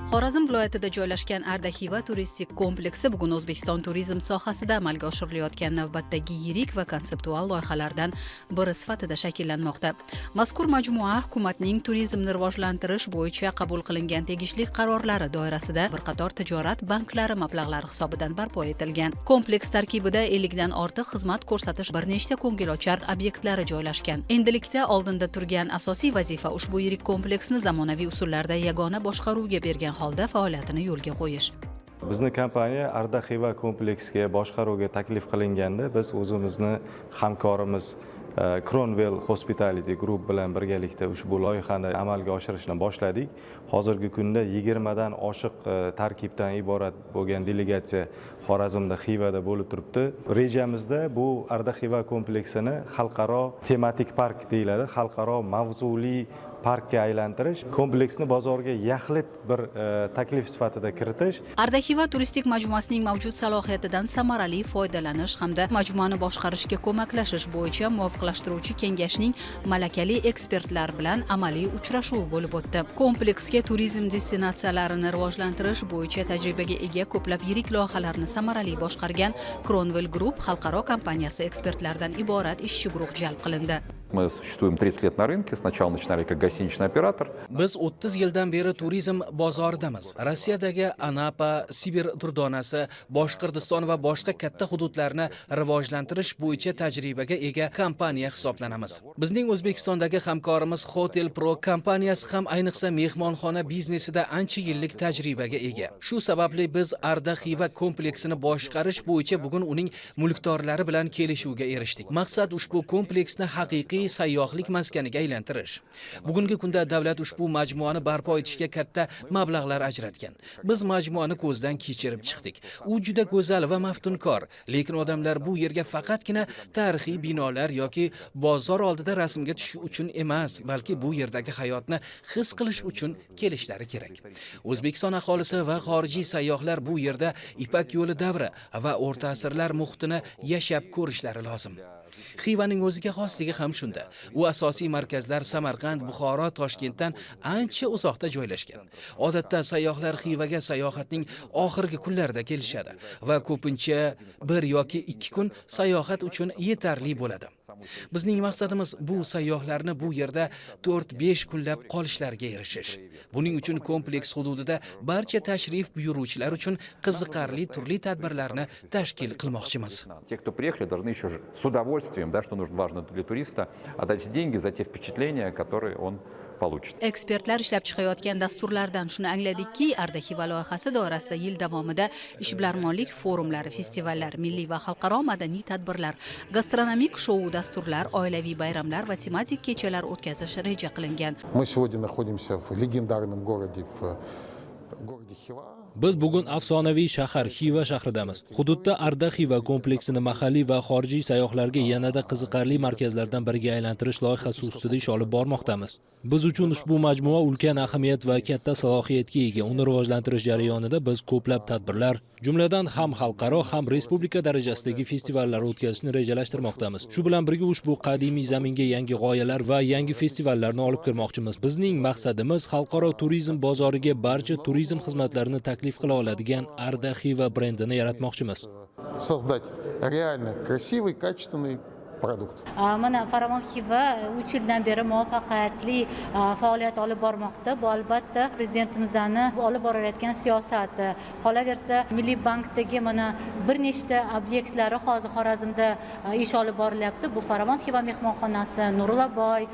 Xorazm viloyatida joylashgan Arda Xiva turistik kompleksi bugun O'zbekiston turizm sohasida amalga oshirilayotgan navbatdagi yirik va konseptual loyihalardan biri sifatida shakllanmoqda. Mazkur majmua hukumatning turizmni rivojlantirish bo'yicha qabul qilingan tegishli qarorlari doirasida bir qator tijorat banklari mablag'lari hisobidan barpo etilgan. Kompleks tarkibida 50 dan ortiq xizmat ko'rsatish bir nechta ko'ngilochar obyektlari joylashgan. Endilikda oldinda turgan asosiy vazifa ushbu yirik kompleksni zamonaviy usullarda yagona boshqaruvga bergan holda faoliyatini yo'lga qo'yish. Bizni kompaniya Arda Xiva kompleksiga boshqaruvga taklif qilinganda, biz o'zimizni hamkorimiz Cronwell Hospitality Group bilan birgalikda ushbu loyihani amalga oshirishni boshladik. Hozirgi kunda 20 dan oshiq tarkibdan iborat bo'lgan delegatsiya Xorazmda, Xivada bo'lib turibdi. Rejamizda bu Arda Xiva kompleksini xalqaro tematik park deyiladi, xalqaro mavzuli parkka aylantirish, kompleksni bozorga yaxlit bir taklif sifatida kiritish. Arda Xiva turistik majmuasining mavjud salohiyatidan samarali foydalanish hamda majmuani boshqarishga ko'maklashish bo'yicha muvofiqlashtiruvchi kengashning malakali ekspertlar bilan amaliy uchrashuvi bo'lib o'tdi. Kompleksga turizm destinatsiyalarini rivojlantirish bo'yicha tajribaga ega, ko'plab yirik loyihalarni samarali boshqargan Cronwell Group xalqaro kompaniyasi ekspertlaridan iborat ishchi guruh jalb qilindi. Мы существуем 30 лет на рынке. Сначала начинали как гостиничный оператор. Biz 30 yildan beri turizm bozoridamiz. Rossiyadagi Anapa, Sibir durdonasi, Boshqirdiston va boshqa katta hududlarni rivojlantirish bo'yicha tajribaga ega kompaniya hisoblanamiz. Bizning O'zbekistondagi hamkorimiz Hotel Pro kompaniyasi ham ayniqsa mehmonxona biznesida ancha yillik tajribaga ega. Shu sababli biz Arda Xiva kompleksini boshqarish bo'yicha bugun uning mulkdorlari bilan kelishuvga erishdik. Maqsad ushbu kompleksni haqiqiy sayyohlik maskaniga aylantirish. Bugungi kunda davlat ushbu majmuani barpo etishga katta mablag'lar ajratgan. Biz majmuani ko'zdan kechirib chiqdik. U juda go'zal va maftunkor, lekin odamlar bu yerga faqatgina tarixiy binolar yoki bozor oldida rasmga tushish uchun emas, balki bu yerdagi hayotni his qilish uchun kelishlari kerak. O'zbekiston aholisi va xorijiy sayyohlar bu yerda Ipak yo'li davri va o'rta asrlar muhitini yashab ko'rishlari lozim. Xivaning o'ziga xosligi ham shunda. U asosiy markazlar Samarqand, Buxoro, Toshkentdan ancha uzoqda joylashgan. Odatda sayyohlar Xivaga sayohatning oxirgi kunlarida kelishadi va ko'pincha 1 yoki 2 kun sayohat uchun yetarli bo'ladi. Bizning maqsadimiz bu sayyohlarni bu yerda 4-5 kunlab qolishlariga erishish. Buning uchun kompleks hududida barcha tashrif buyuruvchilar uchun qiziqarli turli tadbirlarni tashkil qilmoqchimiz. Те, кто приехали, должны еще же с удовольствием, да, что нужно, важно для туриста, отдать деньги за те впечатления, которые он получит. Ekspertlar ishlab chiqayotgan dasturlardan shuni angladikki, Arda Xiva loyihasi doirasida yil davomida ishbilarmonlik forumlari, festivallar, milliy va xalqaro madaniy tadbirlar, gastronomik shou dasturlar, oilaviy bayramlar va tematik kechalar o'tkazish reja qilingan. Мы сегодня находимся в легендарном городе, в городе Хива. Biz bugun afsonaviy shahar Xiva shahridamiz. Hududda Arda Xiva kompleksini mahalliy va xorijiy sayyohlarga yanada qiziqarli markazlardan biriga aylantirish loyihasi ustida ish olib bormoqdamiz. Biz uchun ushbu majmua ulkan ahamiyat va katta salohiyatga ega. Uni rivojlantirish jarayonida biz ko'plab tadbirlar, jumladan, ham xalqaro, ham respublika darajasidagi festivallar o'tkazishni rejalashtirmoqdamiz. Shu bilan birga ushbu qadimiy zaminga yangi g'oyalar va yangi festivallarni olib kirmoqchimiz. Bizning maqsadimiz xalqaro turizm bozoriga barcha turizm xizmatlarini taklif qila oladigan Arda Xiva brendini yaratmoqchimiz. Создать реально красивый, качественный продукт. Mana Faravon Xiva 3 yildan beri muvaffaqiyatli faoliyat olib bormoqda. Bu, albatta, prezidentimizni olib borayotgan siyosati. Qolaversa, Milliy bankdagi mana bir nechta obyektlari hozir Xorazmda ish olib borilyapti. Bu Faravon Xiva mehmonxonasi, Nurulaboy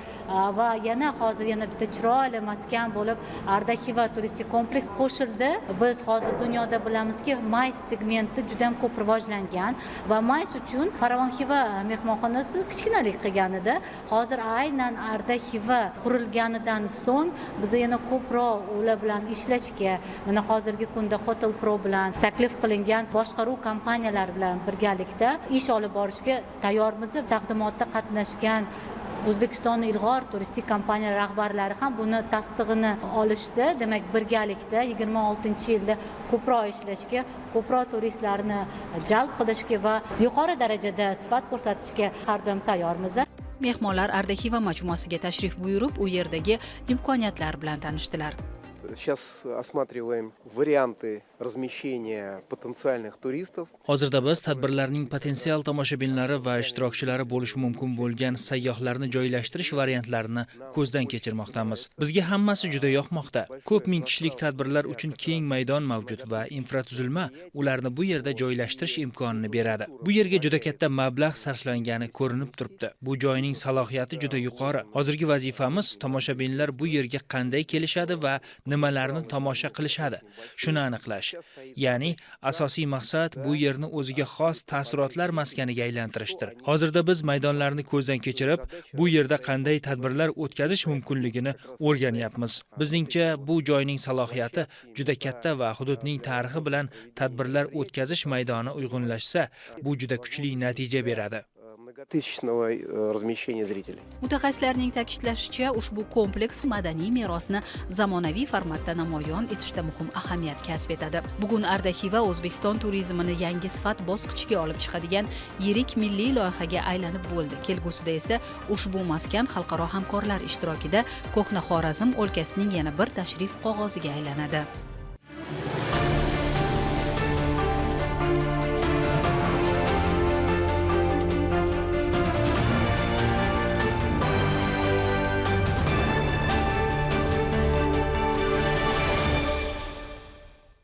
va yana hozir yana bitta chiroyli maskan bo'lib Arda Xiva turistik kompleks qo'shildi. Biz hozir dunyoda bilamizki, MICE segmenti juda ham ko'p rivojlangan va MICE uchun Faravon Xiva mehmonxonasi kichkinalik qilgan edi. Hozir aynan Arda Xiva qurilganidan so'ng biz yana ko'proq ular bilan ishlashga, mana hozirgi kunda Hotel Pro bilan taklif qilingan boshqaruv kompaniyalari bilan birgalikda ish olib borishga tayyormiz. Taqdimotda qatnashgan O'zbekistonni ilg'or turistik kompaniya rahbarlari ham buni tasdig'ini olishdi. Demak, birgalikda 26-yilda ko'proq ishlashga, ko'proq turistlarni jalb qilishga va yuqori darajada sifat ko'rsatishga har doim tayyormiz. Mehmonlar Arda Xiva majmuasiga tashrif buyurib, u yerdagi imkoniyatlar bilan tanishdilar. Сейчас осматриваем варианты размещения потенциальных туристов. Hozirda biz tadbirlarning potensial tomoshabinlari va ishtirokchilari bo'lishi mumkin bo'lgan sayyohlarni joylashtirish variantlarini ko'zdan kechirmoqdamiz. Bizga hammasi juda yoqmoqda. Ko'p ming kishilik tadbirlar uchun keng maydon mavjud va infratuzilma ularni bu yerda joylashtirish imkonini beradi. Bu yerga juda katta mablag' sarflangani ko'rinib turibdi. Bu joyning salohiyati juda yuqori. Hozirgi vazifamiz tomoshabinlar bu yerga qanday kelishadi va nimalarni tomosha qilishadi, shuni aniqlash. Ya'ni asosiy maqsad bu yerni o'ziga xos taassurotlar maskaniga aylantirishdir. Hozirda biz maydonlarni ko'zdan kechirib, bu yerda qanday tadbirlar o'tkazish mumkinligini o'rganyapmiz. Bizningcha, bu joyning salohiyati juda katta va hududning tarixi bilan tadbirlar o'tkazish maydoni uyg'unlashsa, bu juda kuchli natija beradi. Многотысячного размещения зрителей. Mutaxassislarning ta'kidlashicha, ushbu kompleks madaniy merosni zamonaviy formatda namoyon etishda muhim ahamiyat kasb etadi. Bugun Arda Xiva O'zbekiston turizmini yangi sifat bosqichiga olib chiqadigan yirik milliy loyihaga aylanib bo'ldi. Kelgusida esa ushbu maskan xalqaro hamkorlar ishtirokida ko'hna Xorazm o'lkasining yana bir tashrif qog'oziga aylanadi.